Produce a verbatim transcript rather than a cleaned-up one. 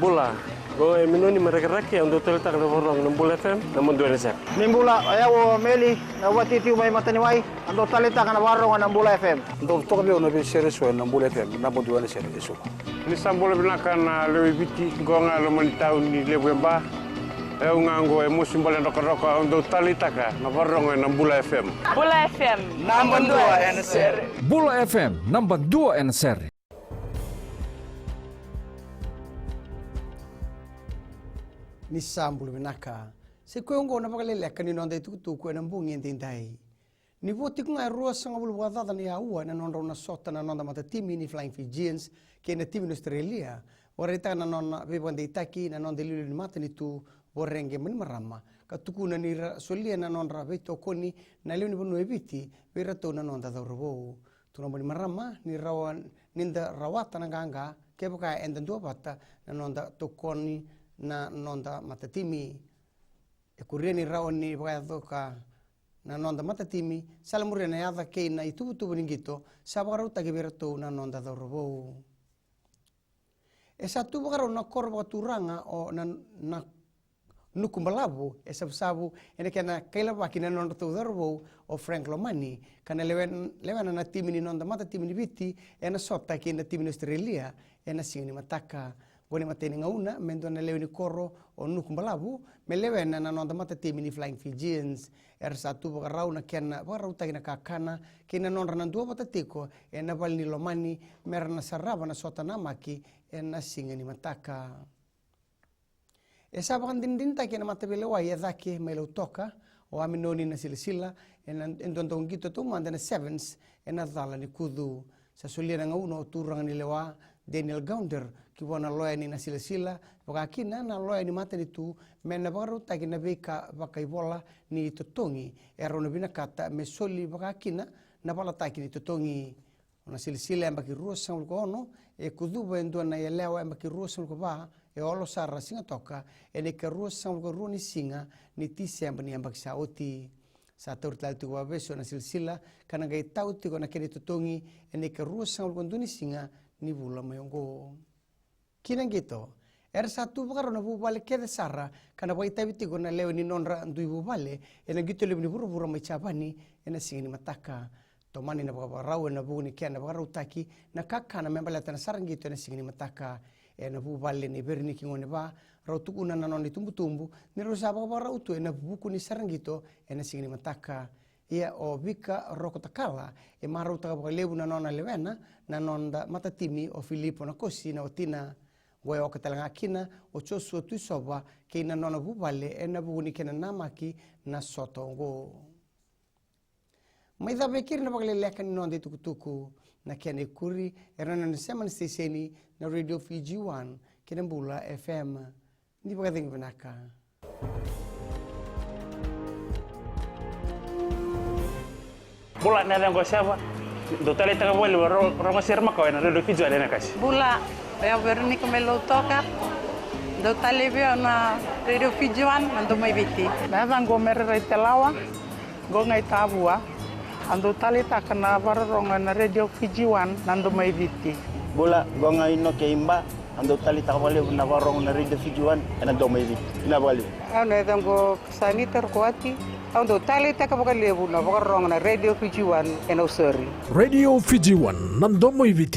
Bula, qo e Minoni mai Rakiraki, au dau taleitaka na vakarorogo na Bula F M, naba dua ena sere. Ni bula, o yau o Meli, na vatiutiu mai Mataniwai, au dau taleitaka na vakarorogo na Bula F M. Dau toka vei au na veisere eso ena Bula F M, naba dua ena sere eso. Ni sa bula vinaka na lewe i Viti, qo ga e loma ni tauni levu e Ba. E au ga qo e Mosi Bale Drokadroka, au dau taleitaka na vakarorogo ena Bula F M. Bula F M, naba dua ena sere. Bula F M, naba dua ena sere. Ni sa bula vinaka. Sa i koya oqo na vakaleleka ni noda itukutuku ena bogi edaidai. Ni vo tiko ga e ruasagavulu vakacaca na aua ena nodrau na sota na noda matatimi ni Flying Fijians kei na timi ni Australia, vakaraitaka na nona veivakadeitaki na noda iliuliu ni matanitu, Voreqe Bainimarama, ka tukuna ni ra solia na nodra veitokoni na lewe ni vanua e Viti vei iratou na noda cauravou. Tukuna o Bainimarama ni rawa ni da rawata na qaqa kevaka eda duavata na noda tokoni na noda matatimi. E kuria ni rawa ni vakayacoka na noda matatimi, sala muria na yaca kei na ituvatuva ni qito sa vakarautaki vei iratou na noda cauravou. E sa tu vakarau na koro vakaturaga o na, na Nukubalavu e Savusavu ena kena kailavaki na nodratou cauravou o Frank Lomani, ka na lewen-, lewena na timi ni noda matatimi ni Viti ena sota kei na timi ni Australia ena siga ni mataka. Qo na imatai ni gauna me dua na lewe ni koro o Nukubalavu me lewena na noda matatimi ni Flying Fijians. Era sa tu vakarau na kena vakarautaki na kakana kei na nodra na duavata tiko ena vale ni Lomani mera na sarava na sota namaki ena siga ni mataka. E sa vakadinadinataki ena mataveilewai e cake mai Lautoka o Aminoni Nasilasila ena, e dua dau qito taumada na Sevens ena cala ni kucu. Sa solia na gauna o turaga ni lewa Daniel Gounder ki vua na loya ni Nasilasila, vaka kina na loya ni matanitu, me na vakarautaki na veika vakaivola ni totogi e rau na vinakata me soli, vaka kina na valataki ni totogi. O Nasilasila yabaki ruasagavulu ka ono e kucuva e dua na yalewa yabaki ruasagavulu ka va e olo sara Sigatoka ena ika ruasagavulu ka rua ni siga ni Tiseba ni yabaki sa oti. Sa tauri tale tiko vakavesu o Nasilasila ka na qai tau tiko na kena itotogi ena ika ruasagavulu ka dua ni siga ni vula mai oqo. Ki na qito, era sa tu vakarau na vuvale kece sara ka na vakaitavi tiko na lewe ni nodra dui vuvale ena qito levu ni vuravura mai Japani ena siga ni mataka. Tomani na vakavakarau ena vuku ni kena vakarautaki na kakana me baleta na sara qito ena siga ni mataka. Ena vuvale ni Vereniki Goneva, rau tukuna na nona itubutubu ni rau sa vakavakarau tu ena vuku ni sara qito ena siga ni mataka. Ia o Vika Rokotakala e marautaka vakalevu na nona lewena na noda matatimi o Filipo Nakosi na watina. Qo e oka tale ga kina o Josua Tuisova kei na nona vuvale ena vuku ni kena namaki na sota oqo. Mai cava e keri na vakaleleka ni noda itukutuku, na kena ikuri era na nona sema na siteseni na Radio Fiji One kei na Bula F M. Ni vakacegu vinaka. Bula, na yacaqu o Seva. Dou taleitaka vakalevu na ro-, rogo sere makawa ena Radio Fiji One ena kasi. Bula, o yau Veronica mai Lautoka. Dou taleitaka vei au na Radio Fiji One, na Domo i Viti. Na yacaqu o Mere Raitelawa. Qo ga i Tavua, au dau taleitaka na vakarorogo ena Radio Fiji One, na Domo i Viti. Bula, qo ga i Noke i Ba, au dau taleitaka vakalevu na vakarorogo na Radio Fiji One, ena Domo i Viti. Vinaka vakalevu. Au na yacaqu o Sanita Rokoati, au dau taleitaka vakalevu na vakarorogo na Radio Fiji One, ena Nausori. Radio Fiji One, na Domo i Viti.